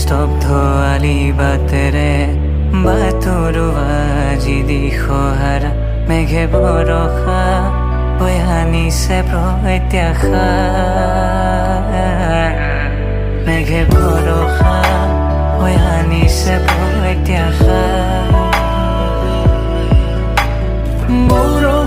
স্তব্ধ আলি বাটেৰে বাটৰুৱা আজি দিশহাৰা। মেঘে বৰষা বৈ আনিছে প্ৰত্যাশা, মেঘে বৰষা বৈ আনিছে প্ৰত্যাশা। বৰষুণ।